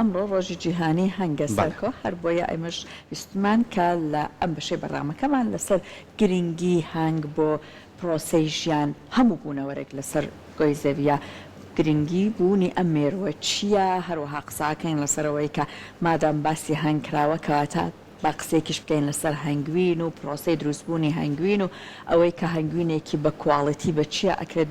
ئەمڕۆ ڕۆژی جیهانی هەنگە بەڵێ. سەرکۆ، هەر بۆیە ئێمەش ویستمان کە لە ئەم بەشەی بەرنامەکەمان لەسەر گرنگی هەنگ بۆ پرۆسەی ژیان هەموو بوونەوەرێک لەسەر گۆی زەویە گرنگی بوونی ئەم مێرووە چییە، هەروەها قسەکەین لەسەر ئەوەی کە مادام باسی هەنگ کراوە کەواتە با قسەیەکیش بکەین لەسەر هەنگوین و پرۆسەی دروستبوونی هەنگوین و ئەوەی کە هەنگوینێکی بە کواڵیتی بە چییە ئەکرێت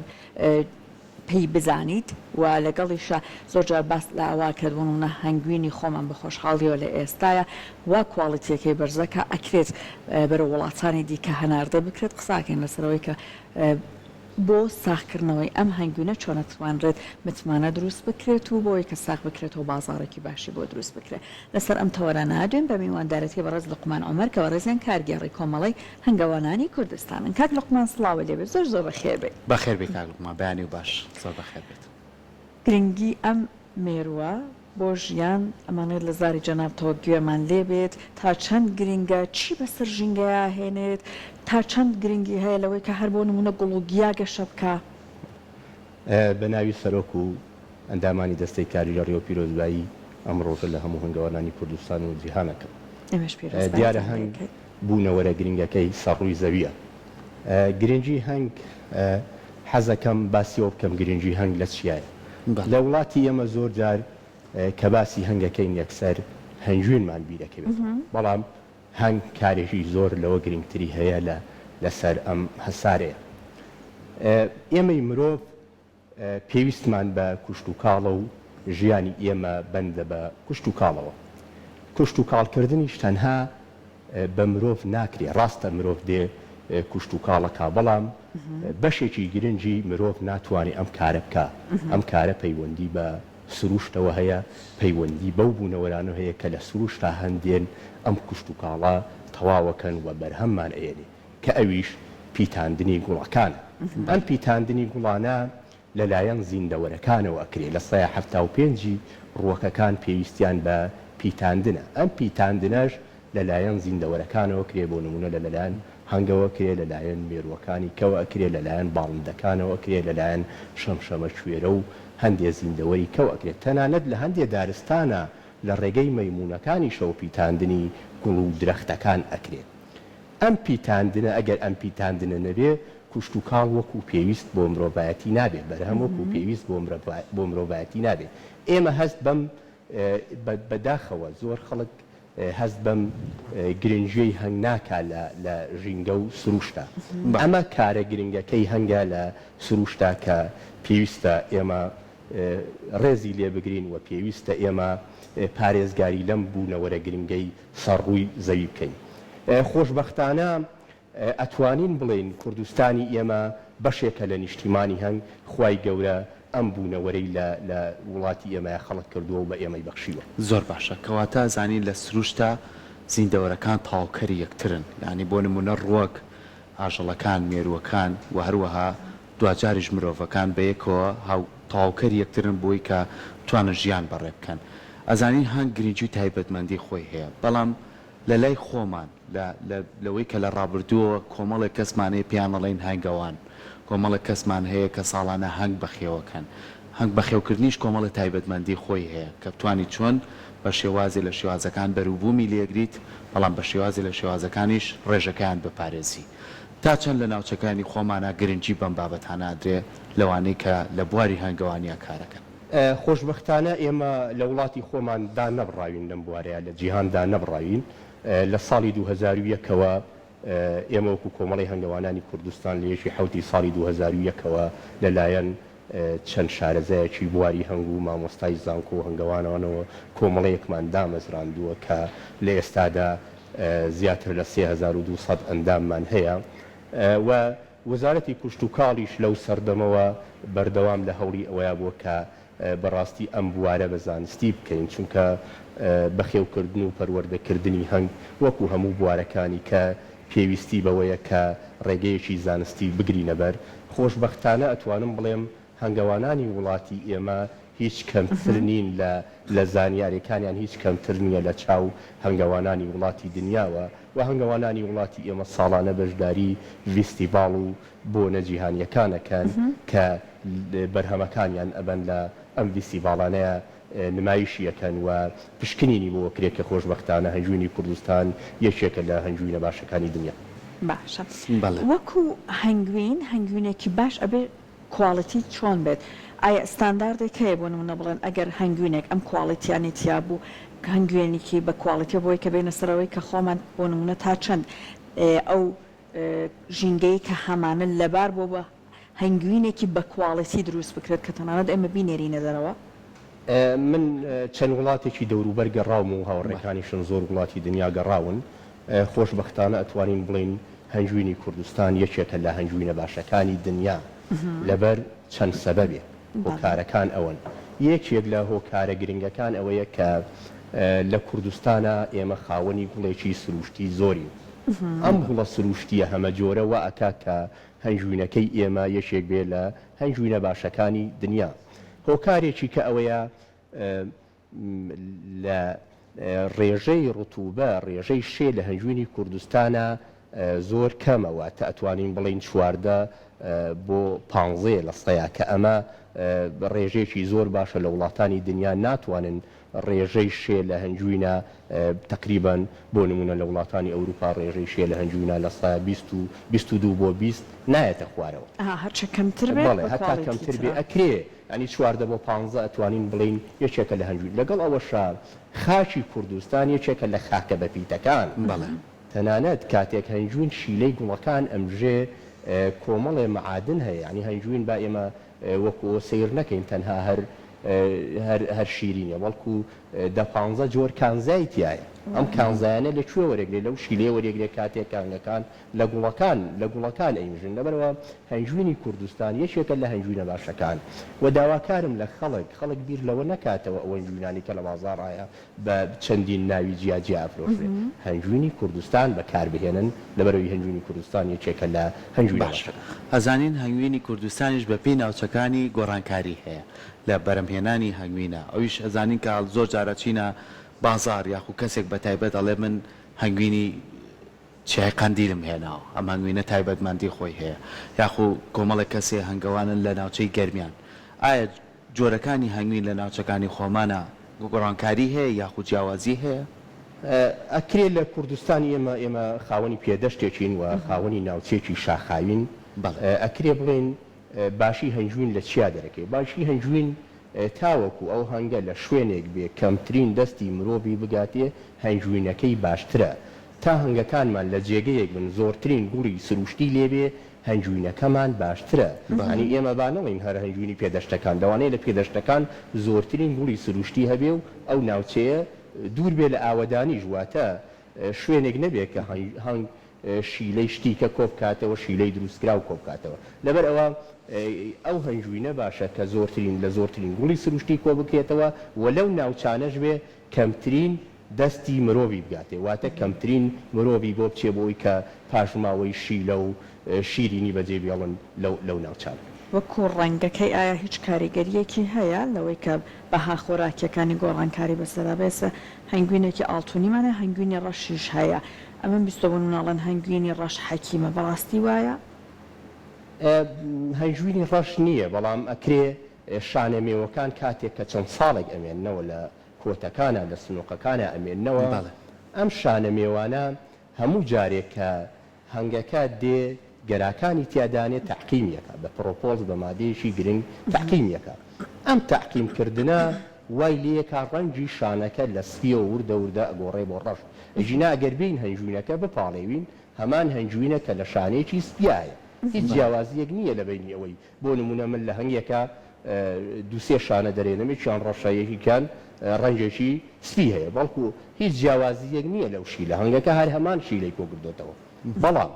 پێی بزانیت و لەگەڵیشا زۆر جار باس لە ئەوە ئەکرێت بۆ نمونە هەنگوینی خۆمان بە خۆشحاڵیەوە لە ئێستایا وا کواڵیتیەکەی بەرزە کە ئەکرێت بەرەو وڵاتانی دیکە هەناردە بکرێت قسە ئەکەین لەسەر ئەوەی کە بۆ ساغکردنەوەی ئەم هەنگوینە چۆن ئەتوانرێت متمانە دروست بکرێت و بۆ ئەوەی کە ساغ بکرێتەوە بازاڕێکی باشی بۆ دروست بکرێت لەسەر ئەم تەوەرانە دوێن بە میواندارێتی بەڕێز لوقمان عومەر کە بەڕێزیان کارگێڕی کۆمەڵەی هەنگەوانانی کوردستانن. کاک لوقمان سڵاوت لێبێت زۆر زۆر بەخێر بێی. بەخێر بێی کاک لوقمان بەیانی و باش زۆر بەخێر بێت. گرنگی ئەم مێرووە بۆ ژیان ئەمانەوێت لە زاری جەنابتەوە گوێمان لێ بێت تا چەند گرنگە چی بەسەر ژینگەیا هێنێت تا چەند گرنگی هەیە لەوەی کە هەر بۆ نموونە گوڵ و گیا گەشە بکا. بە ناوی سەرۆک و ئەندامانی دەستەی کارگێڕیەوە پیرۆزبایی ئەم ڕۆژە لە هەموو هەنگەوانانی کوردستان و جیهان ئەکەم. ئێمەش دیارە پیرۆزباییتان هەنگ لێکەین. بوونەوەرە گرنگەکەی سەر ڕووی زەویە. گرنگی هەنگ حەزەکەم باسی ئەوە بکەم گرنگی هەنگ لە چیایە. بەڵێ. لە وڵاتی ئێمە زۆر جار کە باسی هەنگەکەین یەکسەر هەنگوینمان بیرەکەوێتەوە. بەڵام هەنگ کارێکی زۆر لەوە گرنگتری هەیە لە لەسەر ئەم هەسارەیە. ئێمەی مرۆڤ پێویستمان بە کوشتوکاڵە و ژیانی ئێمە بەندە بە کوشتوکاڵەوە. کوشتوکاڵکردنیش تەنها بە مرۆڤ ناکرێ، ڕاستە مرۆڤ دێ کوشتوکاڵ ئەکا، بەڵام بەشێکی گرنگی مرۆڤ ناتوانێ ئەم کارە بکا. ئەم کارە پەیوەندی بە سروشتەوە هەیە، پەیوەندی بەو بوونەوەرانەوە هەیە کە لە سروشتا هەن دێن ئەم کوشتوکاڵە تەواوەکەن و بەرهەممان ئەیەنێ. کە ئەویش پیتاندنی گوڵەکانە. ئەم پیتاندنی گوڵانە لەلایەن زیندەوەرەکانەوە ئەکرێ، لە سەیا 75 ی ڕووەکەکان پێویستیان بە پیتاندنە، ئەم پیتاندنەش لەلایەن زیندەوەرەکانەوە کرێ، بۆ نموونە لە لەلایەن هەنگەوە کرێ، لەلایەن مێرووەکانی کەوە ئەکرێ، لەلایەن باڵندەکانەوە ئەکرێ، لەلایەن شەمشەمەکوێرە و هەندێ زیندەوەری کەوە ئەکرێ، تەنانەت لە هەندێ دارستانا لە ڕێگەی مەیموونەکانیشەوە پیتاندنی گوڵ و درەختەکان ئەکرێ. ئەم پیتاندنە، ئەگەر ئەم پیتاندنە نەبێ، کوشتوکاڵ وەکوو پێویست بۆ مرۆڤایەتی نابێ، بەرهەم وەکوو پێویست بۆ مرۆڤایەتی نابێ. ئێمە هەست بەم، بە داخەوە زۆر خەڵک هەست بەم گرنگییەی هەنگ ناکا لە لە ژینگە و سروشتا. ئەمە کارە گرنگەکەی هەنگە لە سروشتا کە پێویستە ئێمە ڕێزی لێ بگرین و پێویستە ئێمە پارێزگاری لەم بوونەوەرە گرنگەی سەر ڕووی زەوی بکەین. خۆشبەختانە ئەتوانین بڵێین کوردستانی ئێمە بەشێکە لە نیشتیمانی هەنگ، خوای گەورە ئەم بوونەوەرەی لە لە وڵاتی ئێمەیا خەڵق کردووە و بە ئێمەی بەخشیوە. زۆر باشە کەواتە ئەزانین لە سروشتا زیندەوەرەکان تەواوکەری یەکترن یانی بۆ نموونە ڕوەک، ئاژەڵەکان، مێرووەکان و هەروەها دواجاریش مرۆڤەکان بەیەکەوە هاو تەواوکەری یەکترن بۆی کە بتوانن ژیان بەڕێ بکەن. ئەزانین هەنگ گرنگی و تایبەتمەندی خۆی هەیە بەڵام لە لای خۆمان لە لە لەوەی کە لە ڕابردووەوە کۆمەڵێک کەسمان هەیە پێیان ئەڵێین هەنگەوان کۆمەڵێک کەسمان هەیە کە ساڵانە هەنگ بەخێوەکەن هەنگ بەخێوکردنیش کۆمەڵێ تایبەتمەندی خۆی هەیە کە بتوانی چۆن بە شێوازێ لە شێوازەکان بەروبوومی لێگریت بەڵام بە شێوازێ لە شێوازەکانیش ڕێژەکەیان بپارێزی. تا چەند لە ناوچەکانی خۆمانا گرنگی بەم بابەتانە ئەدرێ لەوانەی کە لە بواری هەنگەوانیا کارەکەن؟ خۆشبەختانە ئێمە لە وڵاتی خۆمان دانەبڕاوین لەم بوارەیا، لە جیهان دانەبڕاوین. لە ساڵی 2001 ەوە ئێمە وەکو کۆمەڵەی هەنگەوانانی کوردستان لە یەکی حەوتی ساڵی 2001 ەوە لە لایەن چەند شارەزایەکی بواری هەنگ و مامۆستای زانکۆ و هەنگەوانانەوە کۆمەڵەیەکمان دامەزراندووە کە لە ئێستادا زیاتر لە 3200 ئەنداممان هەیە و وەزارەتی کوشتوکاڵیش لەو سەردەمەوە بەردەوام لە هەوڵی ئەوەیا بووە کە بەڕاستی ئەم بوارە بە زانستی بکەین چونکە بەخێوکردن و پەروەردەکردنی هەنگ وەکو هەموو بوارەکانی کە پێویستی بەوەیە کە ڕێگەیەکی زانستی بگرینە بەر. خۆشبەختانە ئەتوانم بڵێم هەنگەوانانی وڵاتی ئێمە هیچ کەمتر نین لە لە زانیارێکانیان هیچ کەمتر نییە لە چاو هەنگەوانانی وڵاتی دنیاوە و هەنگەوانانی وڵاتی ئێمە ساڵانە بەشداری ڤیستیڤاڵ و بۆنە جیهانییەکان ئەکەن کە بەرهەمەکانیان ئەبەن لە ئەم ڤیستیڤاڵانەیا. نمایشی ئەکەن و پشکنینی بۆ ئەکرێ کە خۆشبەختانە هەنگوینی کوردستان یەکێکە لە هەنگوینە باشەکانی دنیا. باشە بەڵێ. وەکو هەنگوین هەنگوینێکی باش ئەبێ quality چۆن بێت ئایا ستانداردێک هەیە بۆ نمونە بڵێن ئەگەر هەنگوینێک ئەم quality یانەی تیا بوو هەنگوێنیکی بە quality یە بۆی کە بێنە سەرەوەی کە خۆمان بۆ نمونە تا چەند ئەو ژینگەی کە هەمانە لەبار بۆ بە هەنگوینێکی بە quality دروست بکرێت کە تەنانەت ئێمە بینێرینە دەرەوە؟ من چەند وڵاتێکی دەوروبەر گەڕاوم و هاوڕێکانیشم زۆر وڵاتی دنیا گەڕاون، خۆشبەختانە ئەتوانین بڵێین هەنگوینی کوردستان یەکێکە لە هەنگوینە باشەکانی دنیا لەبەر چەند سەبەبێک، هۆکارەکان ئەوەن، یەکێک لە هۆکارە گرنگەکان ئەوەیە کە لە کوردستانا ئێمە خاوەنی گوڵێکی سروشتی زۆرین، ئەم گوڵە سروشتییە هەمەجۆرە وا ئەکا کە هەنگوینەکەی ئێمە یەکێک بێ لە هەنگوینە باشەکانی دنیا. هۆکارێکی کە ئەوەیە لە ڕێژەی ڕتوبە، ڕێژەی شێ لە هەنگوینی کوردستانا زۆر کەمە، واتە ئەتوانین بڵێین 14 بۆ پانزەیە لە سەیا کە ئەمە ڕێژەیەکی زۆر باشە لە وڵاتانی دنیا ناتوانن ڕێژەی شێ لە هەنگوینە تەقریبەن بۆ نموونە لە وڵاتانی ئەوروپا ڕێژەی شێ لە هەنگوینە لە سەیا 20 و 22 بۆ 20 نایەتە خوارەوە. ئەها هەرچە کەمتر بێت بەڵێ بە هەتا quality کەمتر بێ ترە. ئەکرێ یانی 14 بۆ پانزە ئەتوانین بڵێین یەکێکە لە هەنگوین لەگەڵ ئەوەشا خاکی کوردستان یەکێکە لە خاکە بەپیتەکان بەڵێ. تەنانەت کاتێک هەنگوین شیلەی گوڵەکان ئەمژێ کۆمەڵێ مەعادن هەیە یانی هەنگوین با ئێمە وەکو ئەوە سەیر نەکەین تەنها هەر هەر هەر شیرینە بەڵکو دە پانزە جۆر کانزای تیایە ئەم کانزایانە لە کوێ وەرەگرێ لەو شیلەیە وەرێگرێ کاتێک کانگەکان لە گوڵەکان لە گوڵەکان ئەیمژن لەبەرئەوە هەنگوینی کوردستان یەکێکە لە هەنگوینە باشەکان وە داواکارم لە خەڵک خەڵک بیر لەوە نەکاتەوە ئەو هەنگوینانەی کە لە بازاڕایە بە چەندین ناوی جیا جیا ئەفرۆشرێ هەنگوینی کوردستان بەکار بهێنن لەبەرئەوەی هەنگوینی کوردستان یەکێکە لە هەنگوینە باشە باشەکان. ئەزانین هەنگوینی کوردستانیش بە پێی ناوچەکانی گۆڕانکاری هەیە لە بەرەمهێنانی هەنگوینە ئەویش ئەزانین کە زۆر جار ئەچینە بازاڕ یاخو کەسێک بە تایبەت ئەڵێ من هەنگوینی چیای قەندیلم هێناوە ئەم هەنگوینە تایبەتمەندی خۆی هەیە یاخو کۆمەڵێک کەسێ هەنگەوانن لە ناوچەی گەرمیان ئایا جۆرەکانی هەنگوین لە ناوچەکانی خۆمانا گۆڕانکاری هەیە یاخو جیاوازی هەیە؟ ئەکرێ لە کوردستانی ئێمە، ئێمە خاوەنی پێدەشتێکین و خاوەنی ناوچەیەکی شاخاوین، بەڵێ. ئەکرێ بڵێین باشی هەنگوین لە چیا دەرەکەوێ. باشی هەنگوین تاوەکو ئەو هەنگە لە شوێنێک بێ کەمترین دەستی مرۆڤی بگاتێ هەنگوینەکەی باشترە. تا هەنگەکانمان لە جێگەیەک بن زۆرترین گوڵی سروشتی لێ بێ هەنگوینەکەمان باشترە یانی ئێمە با نەڵێین هەر هەنگوینی پێدەشتەکان لەوانەیە لە پێدەشتەکان زۆرترین گوڵی سروشتی هەبێ و ئەو ناوچەیە دوور بێ لە ئاوەدانیش واتە شوێنێک نەبێ کە هەنگ شیلەی شتیکە کۆبکاتەوە شیلەی دروستکراو کۆبکاتەوە لەبەر ئەوە ئەو هەنگوینە باشە کە زۆرترین لە زۆرترین گوڵی سروشتی کۆبکرێتەوە و لەو ناوچانەش بێ کەمترین دەستی مرۆڤی بگاتێ واتە کەمترین مرۆڤی بۆ بچێ بۆ ئەوی کە پاشماوەی شیلە و شیرینی بەجێ بێڵن لەو لەو ناوچانە. وەکو ڕەنگەکەی ئایا هیچ کاریگەرییەکی هەیە لەوەی کە بەها خۆراکیەکانی گۆڕانکاری بەسەرا بێ ئێستا هەنگوینێکی ئاڵتونیمان هەیە هەنگوینی ڕەشیش هەیە ئەمن بیستوە بۆ نمونە ئەڵێن هەنگوینی ڕەش حەکیمە بەڕاستی وایە؟ هەنگوینی ڕەش نییە بەڵام ئەکرێ شانە مێوەکان کاتێک کە چەند ساڵێک ئەمێننەوە لە کۆتەکانا لە سنوقەکانا ئەمێننەوە، بەڵێ. ئەم شانە مێوانە هەموو جارێک کە هەنگەکە دێ گەراکانی تیا دانێ تەعقیمی ئەکا بە پرۆپۆڵس بە مادەیەکی گرنگ تەعقیمی ئەکا ئەم تەعقیم کردنە وای لێکا ڕەنگی شانەکە لە سپیەوە وردە وردە ئەگۆڕێ بۆ ڕەش ئەگینا ئەگەر بێین هەنگوینەکە بپاڵێوین هەمان هەنگوینە کە لە شانەیەکی سپیایە هیچ جیاوازیەک نیە لە بەینی ئەوەی بۆ نموونە من لە هەنگێکا دوو سێ شانە دەرێنم یەکیان ڕەشە یەکیکیان ڕەنگێکی سپی هەیە بەڵکو هیچ جیاوازییەک نییە لەو شیلە هەنگەکە هەر هەمان شیلەی کۆکردۆتەوە بەڵام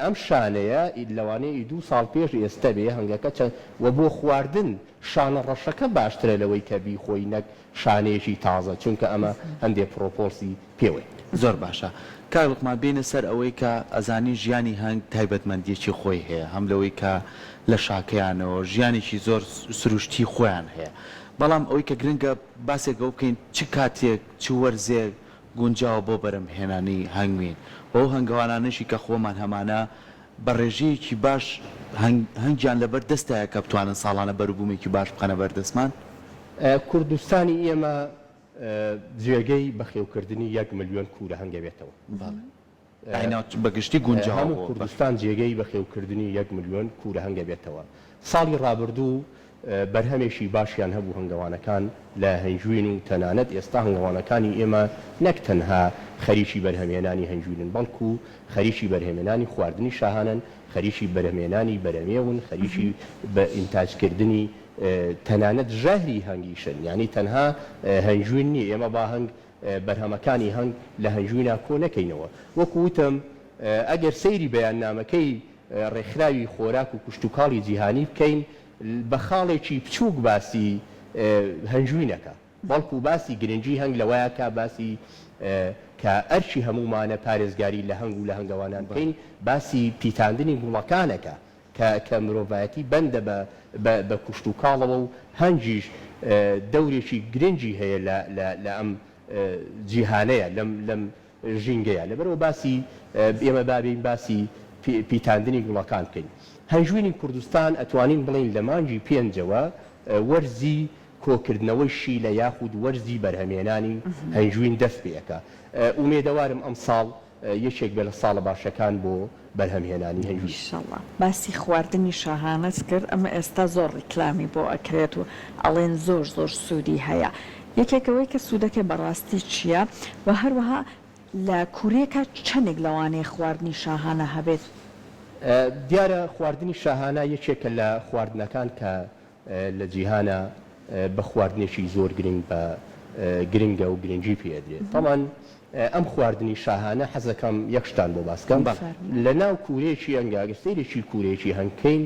ئەم شانەیە لەوانەیە ئی دوو ساڵ پێش ئێستە بێ هەنگەکە چەند وە بۆ خواردن شانە ڕەشەکە باشترە لەوەی کە بیخۆی نەک شانەیەکی تازە چونکە ئەمە هەندێ پرۆپۆڵسی پێوەیە. زۆر باشە کاک لوقمان بێینە سەر ئەوەی کە ئەزانین ژیانی هەنگ تایبەتمەندیەکی خۆی هەیە هەم لەوەی کە لە شاکەیانەوە ژیانێکی زۆر سروشتی خۆیان هەیە بەڵام ئەوەی کە گرنگە باسێک ئەوە بکەین چ کاتێک چ وەرزێک گونجاوە بۆ بەرەم هێنانی هەنگوین و ئەو هەنگەوانانەشی کە خۆمان هەمانە بە ڕێژەیەکی باش هەنگ هەنگیان لەبەر دەستایە کە بتوانن ساڵانە بەروبوومێکی باش بخەنە بەردەستمان؟ کوردستانی ئێمە جێگەی بەخێوکردنی یەک ملیۆن کوورە هەنگەبێتەوە. بەڵێ. بە گشتی گونجاوە هەموو کوردستان جێگەی بەخێوکردنی یەک ملیۆن کوورە هەنگ ئەبێتەوە. ساڵی ڕابردوو بەرهەمێکی باشیان هەبوو هەنگەوانەکان لە هەنگوین و تەنانەت ئێستا هەنگەوانەکانی ئێمە نەک تەنها خەریکی بەرهەمهێنانی هەنگوینن بەڵکو خەریکی بەرهەمێنانی خواردنی شاهانەن، خەریکی بەرهەمێنانی بەرەمێون، خەریکی بە ئینتاجکردنی تەنانەت ژەهری هەنگیشن یانی تەنها هەنگوین نییە ئێمە با هەنگ بەرهەمەکانی هەنگ لە هەنگوینا کۆ نەکەینەوە. وەکو وتم ئەگەر سەیری بەیاننامەکەی ڕێکخراوی خۆراک و کشتوکاڵی جیهانی بکەین بە خاڵێکی بچووک باسی هەنگوین ئەکا، بەڵکو باسی گرنگی هەنگ لەوەیا کا باسی کە ئەرکی هەموومانە پارێزگاری لە هەنگ و لە هەنگەوانان بکەین، باسی پیتاندنی گوڵەکان ئەکا کە کە مرۆڤایەتی بەندە بە بە بە کوشتوکاڵەوە و هەنگیش دەورێکی گرنگی هەیە لە لە لە ئەم جیهانەیە لەم لەم ژینگەیە لەبەرئەوە باسی ئێمە با بێین باسی پیتاندنی گوڵەکان بکەین هەنگوینی کوردستان ئەتوانین بڵێین لە مانگی پێنجەوە وەرزی کۆکردنەوەی شیلە یاخود وەرزی بەرهەمێنانی هەنگوین دەست پێ ئەکا ئومێدەوارم ئەمساڵ یەکێک بێ لە ساڵە باشەکان بۆ بەرهەم هێنانی هەنگوین. ئیشەڵا. باسی خواردنی شاهانەت کرد ئەمە ئێستا زۆر ڕیکلامی بۆ ئەکرێت و ئەڵێن زۆر زۆر سوودی هەیە یەکێک ئەوەی کە سوودەکەی بەڕاستی چییە و هەروەها لە کوورێکا چەنێک لەوانەیە خواردنی شاهانە هەبێت؟ دیارە خواردنی شاهانە یەکێکە لە خواردنەکان کە لە جیهانا بە خواردنێکی زۆر گرنگ بە گرنگە و گرنگی پێ ئەدرێت تەبعەن ئەم خواردنی شاهانە حەزەکەم یەک شتان بۆ باس کەم لە ناو کوورەیەکی هەنگا گەر سەیرێکی کوورەیەکی هەنگ کەین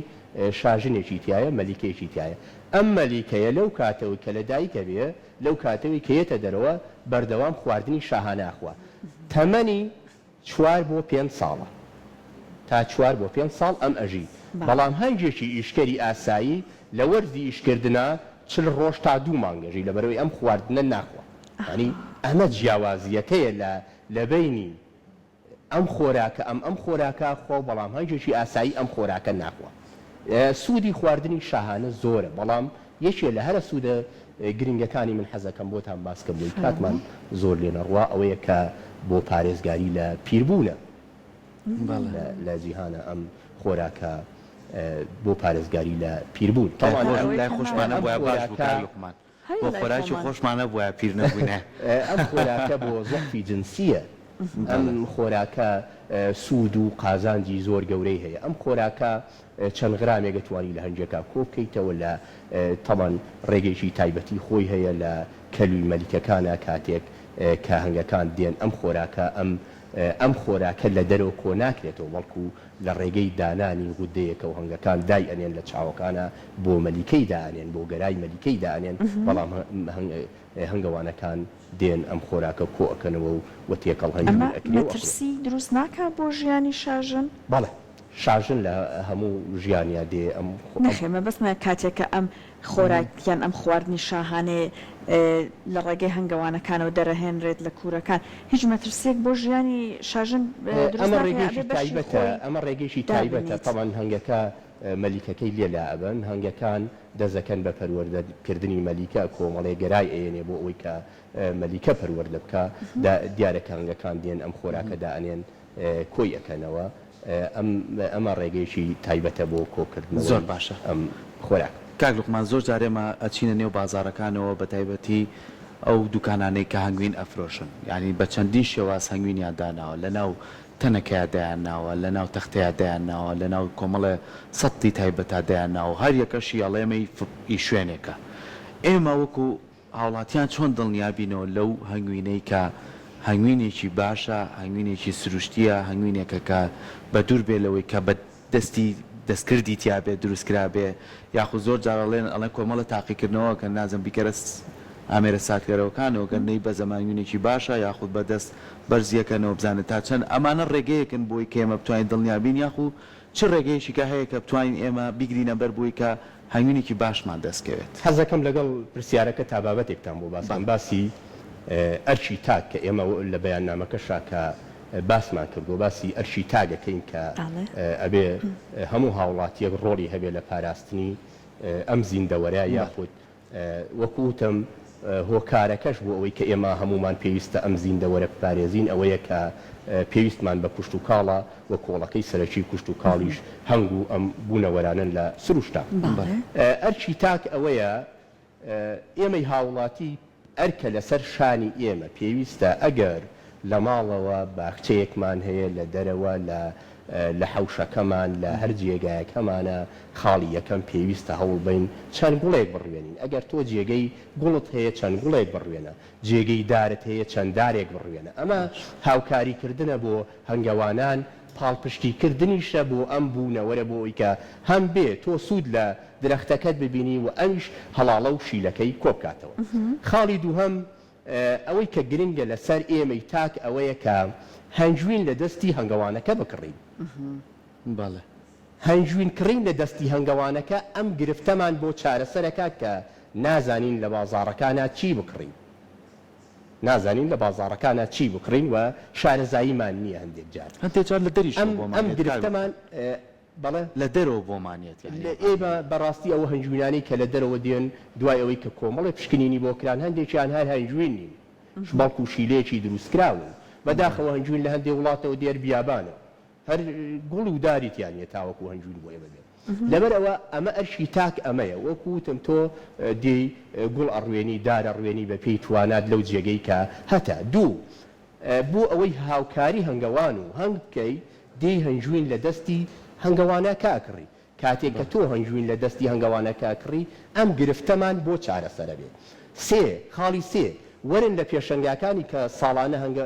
شاژنێکی تیایە مەلیکەیەکی تیایە ئەم مەلیکەیە لەو کاتەوەی کە لە دایک ئەبێ لەو کاتەوەی کە یەتە دەرەوە بەردەوام خواردنی شاهانە ئەخوا تەمەنی چوار بۆ پێنج ساڵە تا چوار بۆ پێنج ساڵ ئەم ئەژی بەڵام هەنگێکی ئیشکەری ئاسایی لە وەرزی ئیشکردنا 40 ڕۆژ تا دوو مانگ ئەژی لەبەرئەوەی ئەم خواردنە ناخوا یانی ئەمە جیاوازیەکەیە لە لە بەینی ئەم خۆراکە ئەم ئەم خۆراکە ئەخوا و بەڵام هەنگێکی ئاسایی ئەم خۆراکە ناخوا سوودی خواردنی شاهانە زۆرە بەڵام یەکێ لە هەرە سوودە گرنگەکانی من حەزەکەم بۆتان باس کەم بۆی کاتمان زۆر لێ نەڕوا ئەوەیە کە بۆ پارێزگاری لە پیربوونە لە جیهانە ئەم خۆراکە بۆ پارێزگاری لە پیربوون تاوان لای خۆشمانە بۆ باش بوو کاک لوقمان بۆ خۆراکی خۆشمانە بوایە پیر نەبووینایە. ئەم خۆراکە بۆ زەعفی جنسیە ئەم خۆراکە سوود و قازانجی زۆر گەورەی هەیە ئەم خۆراکە چەند غرامێک ئەتوانی لە هەنگێکا کۆ بکەیتەوە لە تەبەن ڕێگەیەکی تایبەتی خۆی هەیە لە کەلوی مەلیکەکانا کاتێک کە هەنگەکان دێن ئەم خۆراکە ئەم ئەم خۆراکە لە دەرەوە کۆ ناکرێتەوە بەڵکو لە ڕێگەی دانانی غودەیەکەوە هەنگەکان دای ئەنێن لە چاوەکانا بۆ مەلیکەی دائەنێن بۆ گەرای مەلیکەی دائەنێن بەڵام هەنگەوانەکان دێن ئەم خۆراکە کۆ ئەکەنەوە و و تێکەڵ هەنگوین ئەمە ئەکرێ و ئەخورێ. مەترسی دروست ناکا بۆ ژیانی شاژن؟ بەڵێ شاژن لە هەموو ژیانیا دێ ئەم خۆ ئەم. نەخێر مەبەستمە کاتێک کە ئەم خۆراک یان ئەم خواردنی شاهانەیە لە ڕێگەی هەنگەوانەکانەوە دەرەهێنرێت لە کوورەکان هیچ مەترسیەک بۆ ژیانی شاژن دروست ئەمە ناکا ڕێگەیەکی ئەبێ بەشی تایبەتە خۆی ئەمە ڕێگەیەکی تایبەتە دابنێت. تەبعەن هەنگەکە مەلیکەکەی لێ لائەبەن هەنگەکان دەست ئەکەن بە پەروەردە کردنی مەلیکە کۆمەڵێ گەرای ئەیەنێ بۆ ئەوەی کە مەلیکە پەروەردە بکا دیارە کە هەنگەکان دێن ئەم خۆراکە دائەنێن کۆی ئەکەنەوە ئەم ئەمە ڕێگەیەکی تایبەتە بۆ کۆکردنەوەی زۆر باشە ئەم خۆراکە. کاک لوقمان زۆر جار ئێمە ئەچینە نێو بازاڕەکانەوە بە تایبەتی ئەو دوکانانەی کە هەنگوین ئەفرۆشن یانی بە چەندین شێواز هەنگوینیان داناوە لە ناو تەنەکەیا دایان ناوە لە ناو تەختەیا دایان ناوە لە ناو کۆمەڵێ سەتڵی تایبەتا دایان ناوە هەر یەکەشی ئەڵێ ئێمەی ئی شوێنێکە ئێمە وەکو هاوڵاتیان چۆن دڵنیا بینەوە لەو هەنگوینەی کە هەنگوینێکی باشە، هەنگوینێکی سروشتییە، هەنگوینێکە کە بە دوور بێ لەوەی کە بە دەستی دەستکردی تیا بێ دروست کرابێ، یاخود زۆر جار ئەڵێن ئەڵێن کۆمەڵە تاقیکردنەوە ئەکەن نازم بیکەرە ئامێرە ساردکەرەوەکانەوە گەر نەی بەزەم هەنگوینێکی باشە یاخود بە دەست بەرزی ئەکەنەوە بزانن تا چەند ئەمانە ڕێگەیەکن بۆی کە ئێمە بتوانین دڵنیا بین یاخو چ ڕێگەیەکی کە هەیە کە بتوانین ئێمە بیگرینە بەر بۆی کە هەنگوینێکی باشمان دەست کەوێت؟ حەزەکەم لەگەڵ پرسیارەکە تا بابەتێکتان بۆ باس بکەم، باسی ئەرکی تاک کە ئێمە لە بەیاننامەکەشا کە باسمان کردووە باسی ئەرکی تاک ئەکەین کە ئەبێ هەموو هاوڵاتیەک ڕۆڵی هەبێ لە پاراستنی ئەم زیندەوەرە یاخود. وەکو وتم هۆکارەکەش بۆ ئەوەی کە ئێمە هەموومان پێویستە ئەم زیندەوەرە بپارێزین ئەوەیە کە پێویستمان بە کوشتوکاڵە و کۆڵەکەی سەرەکی کوشتوکاڵیش هەنگ و ئەم بوونەوەرانەن لە سروشتا. ئەرکی تاک ئەوەیە ئێمەی هاوڵاتی ئەرکە لەسەر شانی ئێمە پێویستە ئەگەر لە ماڵەوە باخچەیەکمان هەیە لە دەرەوە لە لە حەوشەکەمان لە هەر جێگایەک هەمانە خاڵی یەکەم پێویستە هەوڵبەین چەند گوڵێک بڕوێنین ئەگەر تۆ جێگەی گوڵت هەیە چەند گوڵێک بڕوێنە جێگەی دارت هەیە چەند دارێک بڕوێنە ئەمە هاوکاری کردنە بۆ هەنگەوانان پاڵپشتی کردنیشە بۆ ئەم بوونەوەرە بۆ ئەوی کە هەم بێ تۆ سوود لە درەختەکەت ببینی و ئەویش هەڵاڵە و شیلەکەی کۆبکاتەوە. خاڵی دووهەم، ئەوەی کە گرنگە لە سەر ئێمەی تاک ئەوەیە کە هەنگوین لە دەستی هەنگەوانەکە بکڕین. بەڵێ. هەنگوین کڕین لە دەستی هەنگەوانەکە ئەم گرفتەمان بۆ چارەسەر ئەکات کە نازانین لە بازاڕەکانا چی بکڕین. نازانین لە بازاڕەکانا چی بکڕین و شارەزاییمان نییە هەندێک جار. هەندێک جار لە دەریشەوە ئەم بۆمان ئەم یەت کاک گرفتەمان بەڵێ؟ لە دەرەوە بۆمان یەت یانی لە ئێمە بەڕاستی ئەو هەنگوینانەی کە لە دەرەوە دێن دوای ئەوەی کە کۆمەڵێ پشکنینی بۆ کران هەندێکیان هەر هەنگوین نین بەڵکو شیلەیەکی دروستکراون بەداخەوە هەنگوین لە هەندێ وڵاتەوە دێر بیابانە هەر گوڵ و داری تیا نیە تاوەکو هەنگوین بۆ ئێمە بێت لەبەر ئەوە ئەمە ئەرکی تاک ئەمەیە وەکو وتم تۆ دێی گوڵ ئەڕوێنی دار ئەڕوێنی بە پێی توانات لەو جێگەی کە هەتە دوو بۆ ئەوەی هاوکاری هەنگەوان و هەنگ بکەی دێی هەنگوین لە دەستی هەنگەوانەکە ئەکڕی کاتێک کە تۆ هەنگوین لە دەستی هەنگەوانەکە ئەکڕی ئەم گرفتەمان بۆ چارەسەرەبێ. سێ، خاڵی سێ، وەرن لە پێشەنگاکانی کە ساڵانە هەنگە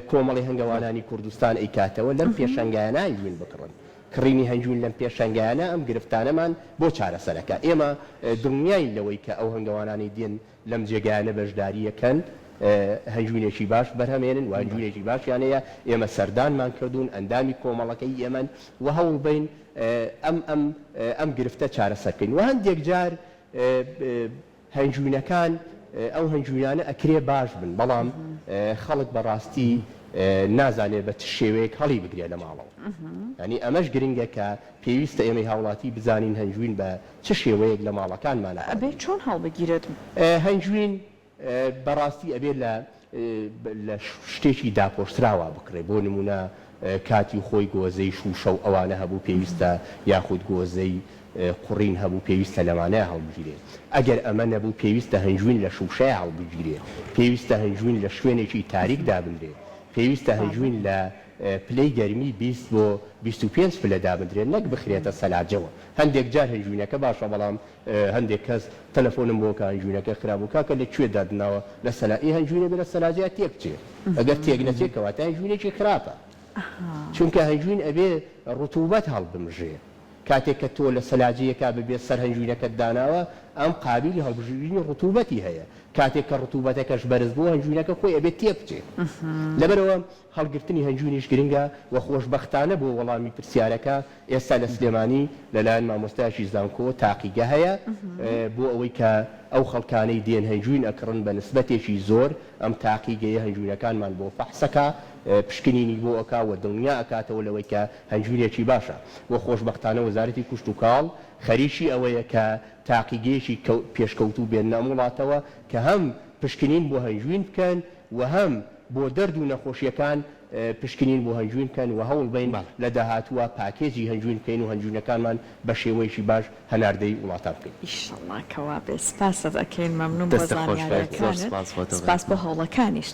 کۆمەڵی هەنگەوانانی کوردستان ئەیکاتەوە لەم پێشەنگایانە هەنگوین بکڕن. کڕینی هەنگوین لەم پێشەنگایانە ئەم گرفتانەمان بۆ چارەسەرەکا. ئێمە دڵنیاین لەوەی کە ئەو هەنگەوانانەی دێن لەم جێگایانە بەشدارییەکەن هەنگوینێکی باش بەرهەمێنن و هەنگوینێکی باشیان هەیە، ئێمە سەردانمان کردوون، ئەندامی کۆمەڵەکەی ئێمەن و هەوڵبەین ئەم ئەم ئەم گرفتە چارەسەر بکەین و هەندێک جار هەنگوینەکان ئەو هەنگوینانە ئەکرێ باش بن بەڵام خەڵک بەڕاستی نازانێ بە چ شێوەیەک هەڵی بگرێ لە ماڵەوە یانی ئەمەش گرنگە کە پێویستە ئێمەی هاوڵاتی بزانین هەنگوین بە چ شێوەیەک لە ماڵەکانمانا ئەبێ هەڵدەگیرێت؟ چۆن هەڵبگیرێت؟ هەنگوین بەڕاستی ئەبێ لە لە شتێکی داپۆشتراوا بکڕێ بۆ نموونە کاتی خۆی گۆزەی شووشە و ئەوانە هەبوو پێویستە یاخود گۆزەی قوڕین هەبوو پێویستە لەمانەیا هەڵبگیرێ ئەگەر ئەمە نەبوو پێویستە هەنگوین لە شووشەیا هەڵبگیرێ پێویستە هەنگوین لە شوێنێکی تاریک دابنرێ پێویستە هەنگوین لە پلەی گەرمی 20 بۆ 25 پلە دابندرێت نەک بخرێتە سەلاجەوە هەندێک جار هەنگوینەکە باشە بەڵام هەندێک کەس تەلەفۆنم بۆ کە هەنگوینەکە خراپ بوو کاکە لە کوێ دادناوە لە سەلا ئی هەنگوینە بێ لە سەلاجەیا تێک بچێ ئەگەر تێک نەچێ کەواتە هەنگوینێکی خراپە چونکە هەنگوین ئەبێ ڕتوبەت هەڵبمژێ کاتێک کە تۆ لە سەلاجەیەکا بەبێ سەر هەنگوینەکەت داناوە ئەم قابیلی هەڵبژینی ڕتوبەتی هەیە کاتێک کە ڕتوبەتەکەش بەرز بوو هەنگوینەکە خۆی ئەبێ تێک بچێ لەبەرئەوە هەڵگرتنی هەنگوینیش گرنگە و خۆشبەختانە بۆ وەڵامی پرسیارەکە ئێستا لە سلێمانی لەلایەن مامۆستایەکی زانکۆ تاقیگە هەیە بۆ ئەوەی کە ئەو خەڵکانەی دێن هەنگوین ئەکڕن بە نسبەتێکی زۆر ئەم تاقیگەیە هەنگوینەکانمان بۆ فەحس ئەکا پشکنینی بۆ ئەکا و دڵنیا ئەکاتەوە لەوەی کە هەنگوینێکی باشە و خۆشبەختانە وەزارەتی کوشتوکاڵ خەریکی ئەوەیە کە تاقیگەیەکی پێشکەوتوو بێننە ئەم وڵاتەوە کە هەم پشکنین بۆ هەنگوین بکەن و هەم بۆ دەرد و نەخۆشیەکان پشکنین بۆ هەنگوین بکەن و هەوڵ بەین لە داهاتووا پاکێجی هەنگوین بکەین و هەنگوینەکانمان بە شێوەیەکی باش هەناردەی وڵاتان بکەین. ئیشەڵا کە وابێ سپاست ئەکەین مەمنون بۆ دەستت خۆش بێت زۆر زانیاریەکانت سپاس بۆ تۆ سپاس بۆ بەرێزم. هەوڵەکانیشت.